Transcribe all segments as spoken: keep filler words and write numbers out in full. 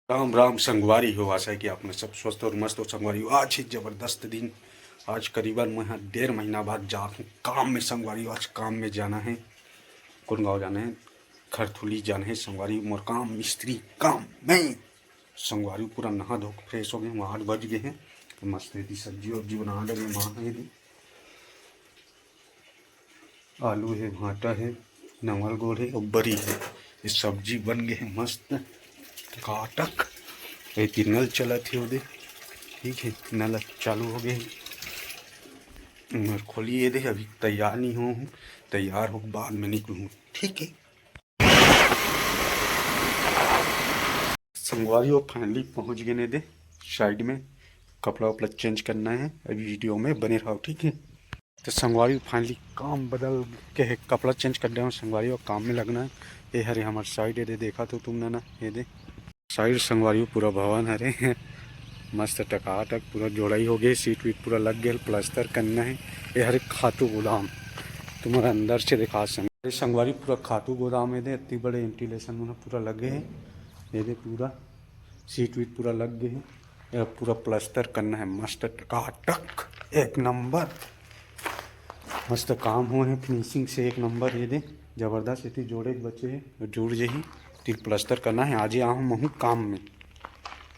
राम राम संगवारी हो, आशा है कि आप में सब स्वस्थ और मस्त हो संगवारी हो। आज ही जबरदस्त दिन, आज करीबन मैं ह डेढ़ महीना बाद जात हूँ काम में संगवारी हो। आज काम में जाना है, कौन गाँव जाना है, खरथुली जाना है संगवारी। मोर काम मिस्त्री काम में संगवारी, पूरा नहा धो के फ्रेश हो गए हूँ, आठ बज गए हैं। तो मस्त एती सब्जी वब्जी बना लगे माँ है दी। आलू हे, भांटा हे, नवल गोल हे अउ बरी हे। ये सब्जी बन गे हे मस्त टकाटक। ये तीर नल चलत हे ओदे, ठीक हे, नल चालू हो गे हे। मरखोली ये दे अभी तैयार नहीं हो हूँ, तैयार हो के बाद में निकलूँ, ठीक हे। संगवारी हो, finally पहुँच गए ने दे side में। कपड़ा वपड़ा change करना है, अभी video में बने रहो, ठीक है। तो संगवारी finally काम बदल के है, कपड़ा change कर दे हूँ संगवारी, और काम में लगना है। ये हरे हमारे side, ये दे देखा तो तुमने ना, ये दे side संगवारी पूरा भवन हरे मस्त टकाटक पूरा जोड़ाई हो गए, सीट वीट पूरा लग गए, प्लास्टर करना है। ये हरे खातू गोदाम, तुम्हारा अंदर से दिखा संग-, ये संगवारी पूरा खातू गोदाम है दे, इतनी बड़े वेंटिलेशन में पूरा लगे है। ये दे पूरा सीट वीट पूरा लग गए है। ये पूरा प्लास्टर करना है मस्त टकाटक, एक नंबर मस्त काम हुए हैं, finishing से एक नंबर। ये दे जबरदस्त, इतनी जोड़े के बचे है, जुड़ जही। ती प्लास्टर करना है, आज ही आहूँ महूँ काम में।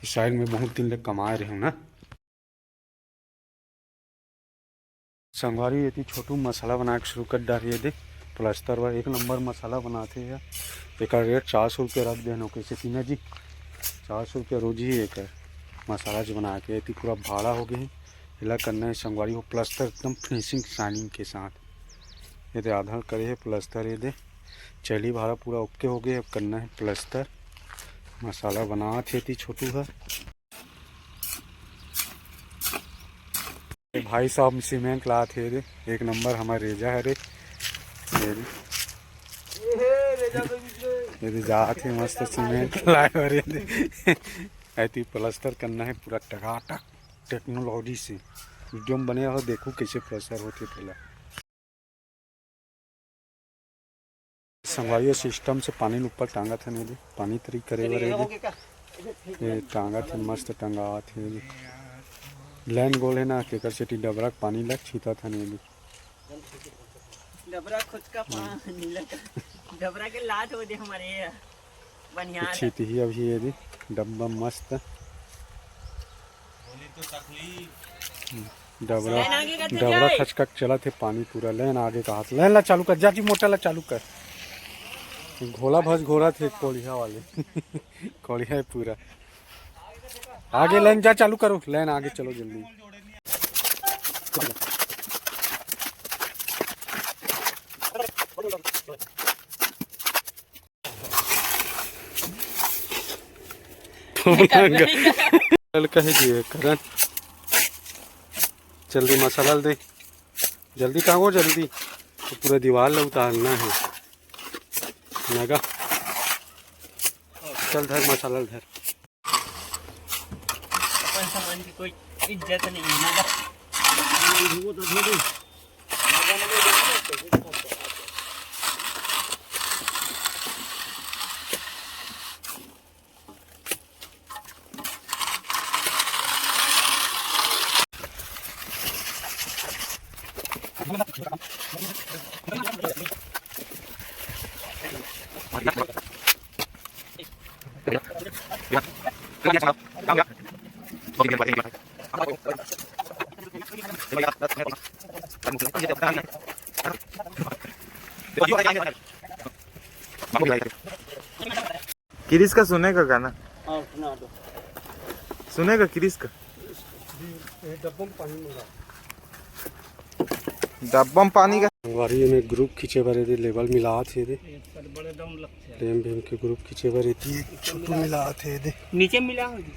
इस side में बहुत दिन ले कमाए रहे हूँ ना। संगवारी, एती छोटू मसाला बना के शुरू कर डारी। ये दे प्लास्टर बर एक नंबर मसाला बनाथे ये। एकर रेट चार सौ रुपया रख देनो कैसे तीना जी, चार सौ रुपया रोज ही एकर मसाला जो बना के। एती पूरा भाड़ा हो गए, एला करना है संगवारी हो प्लास्टर एकदम finishing shining के साथ। ये दे आधा करे है प्लास्टर, ये दे चली भाड़ा पूरा OK हो गए। अब करना है प्लास्टर, मसाला बनात हे एती छोटू है। भाई साहब सीमेंट लात हे रे, एक नंबर हमारे रेजा है रे। ये रे। ये रे जात हे मस्त सीमेंट लाए हो रे। ऐती प्लास्टर करना है पूरा टकाटक टेक्नोलॉजी से। वीडियो में बने रहो, देखो कैसे प्लास्टर होते पहला। संगवारी हो सिस्टम से पानी ल ऊपर टांगत हन, ये दे पानी तरी करे बर, ये दे, ये टांगत हे, मस्त टंगावत हे, ये दे। लाइन गोल हे ना, तेकर सेती डबरा के पानी ल छीतत हन, ये दे। डबरा खुद का पानी लगा, डबरा के लात हो दे हमारे ये। बढ़िया ये था। छीती ही अभी ये दी डब्बा मस्त। डबरा, लाइन आगे कर तो डबरा जाए। खचका के चलत हे पानी पूरा। लाइन आगे का हाथ, लाइन ला चालू कर, जा जी मोटर ला चालू कर। घोला भस घोरा थे कोड़िया वाले। कोड़िया है पूरा। आगे लाइन जा चालू करो, लाइन आगे चलो जल्दी। कल कहे दिए करन, जल्दी मसाला ल दे, जल्दी टांगो जल्दी, तो पूरा दीवार ल उतारना है। नगा, चल धर मसाला ल धर। अपन सामान की कोई इज्जत नहीं है ना। किरिस का सुने का गाना? हाँ, सुना दो। सुने का किरिस का? ये डब्बा में पानी मंगा। डब्बा में पानी का। संगवारी में ग्रुप खींचे बर एदे लेवल मिलात हे एदे। ये बड़े दम लगते हैं। प्रेम भीम के ग्रुप खींचे बर एती छोटू मिलात हे एदे। नीचे मिला हो जी।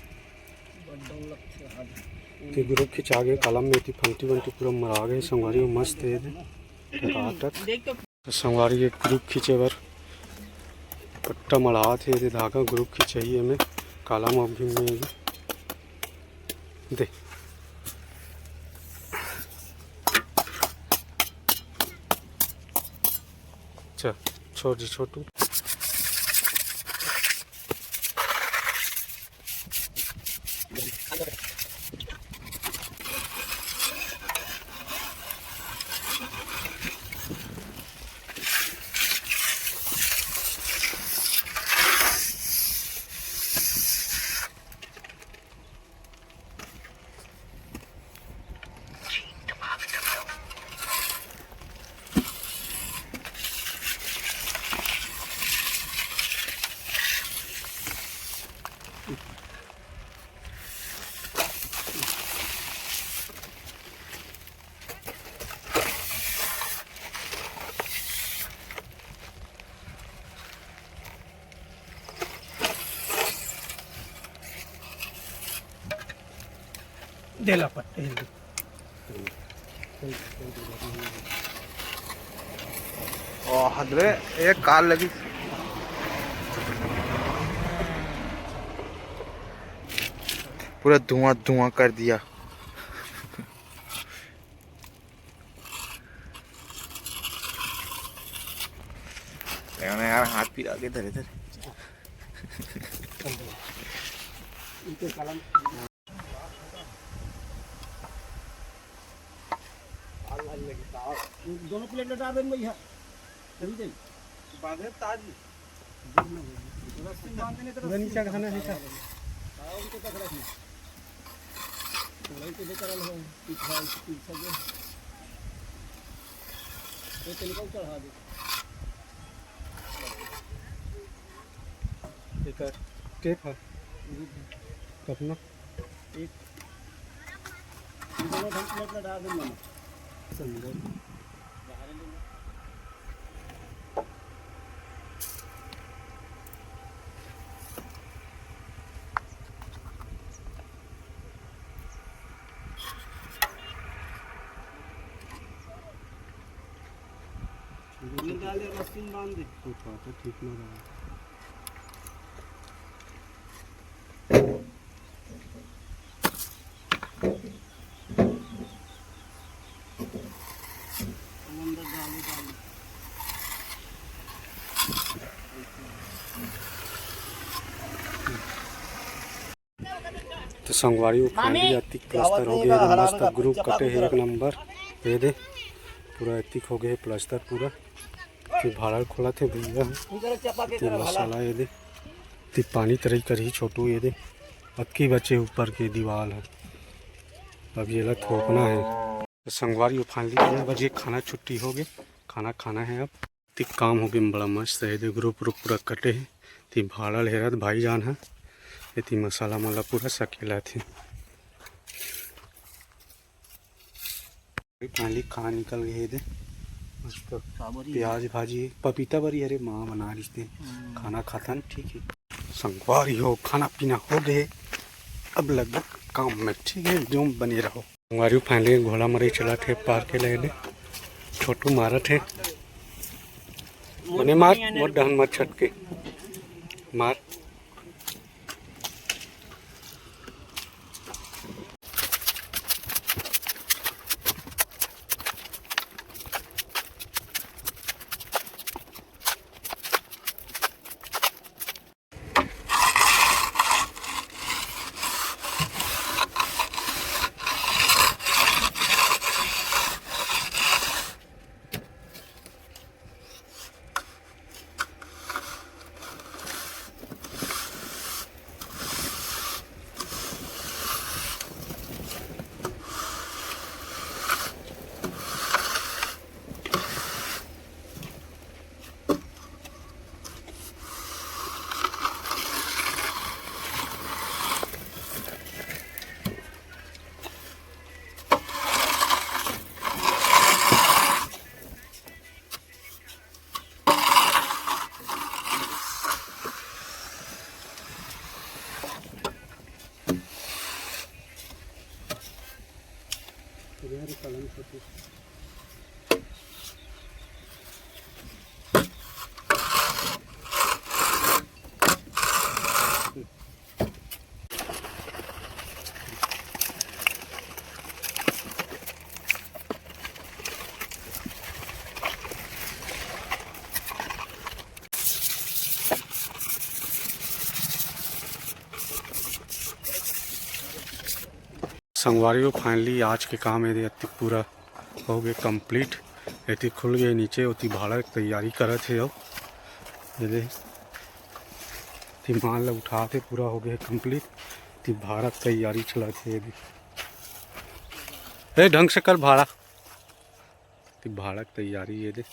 बड़े दम लगते हैं, हाँ जी। ते ग्रुप खींचा गे, कलम में एती फंटी वंटी पूरा मरा गे। संगवारी में मस्त हे एदे। टकाटक। देख तो तो संगवारी के ग्रुप खींचे बर पट्टा मढ़ात हे, एदे धागा ग्रुप खींचही एमे, काला म भी में एदे। दे। चल, छोड़ जी छोटू। देला पत्ते हिंदी। ओ हद रे, एक कार लगी। पूरा धुआं धुआं कर दिया। यार, हाथ पिरा के धरे धरे। दोनों प्लेट लटा दे भैया। चल दे। बांधे ताजी। पूरा नीचे का खाना है, हाँ, उनको तक रखना। थोड़ा ही तो बेकार है, पीछा, पीछा जो। ये तेल को चढ़ा दे। एक टेप है। कपना। एक। ये दोनों ढंग से अपना डाल देंगे ना। संभव। ये डाल दे, रस्सी में बांध दे। तो पापा ठीक ना रहा। तो संगवारी, वो finally अतिक प्लास्टर हो गया, एकदम मस्त ग्रुप कटे है, एक नंबर। ये दे, पूरा अतिक हो गया है प्लास्टर पूरा। फिर भाड़ा खोला थे भैया, फिर मसाला ये दे, फिर पानी तरई करही छोटू, ये दे, अतकी बचे ऊपर के दीवाल है, अब ये ला थोपना है। तो संगवारी, वो finally तीन बजे खाना छुट्टी हो गए, खाना खाना है अब। ती काम हो गए बड़ा मस्त है, दे ग्रुप रूप पूरा कटे है। ती भाड़ा ले रहा भाई जान है, ये ती मसाला मला पूरा सकेला थे। Finally खाना निकल गए दे, मस्त प्याज भाजी, पपीता बरी, अरे माँ बना रही थे, खाना खाथन, ठीक है। संगवारी हो, खाना पीना हो गए, अब लगभग काम में, ठीक है, जो बने रहो। संगवारी, finally घोला मरई चला थे, पार के ले ले। छोटू मारत है। बने मार, मोर डहन मत छटके। मार। संगवारी हो, finally आज के काम ये दे अतिक पूरा हो गए complete। एती खुल गए नीचे, ओती भाड़ा के तैयारी करत हे। अउ ये दे, ती माल ला उठात हे, पूरा हो गए complete। ती भाड़ा के तैयारी चलत हे। ये दे, ए, ढंग से कर भाड़ा। ती भाड़ा के तैयारी ये दे।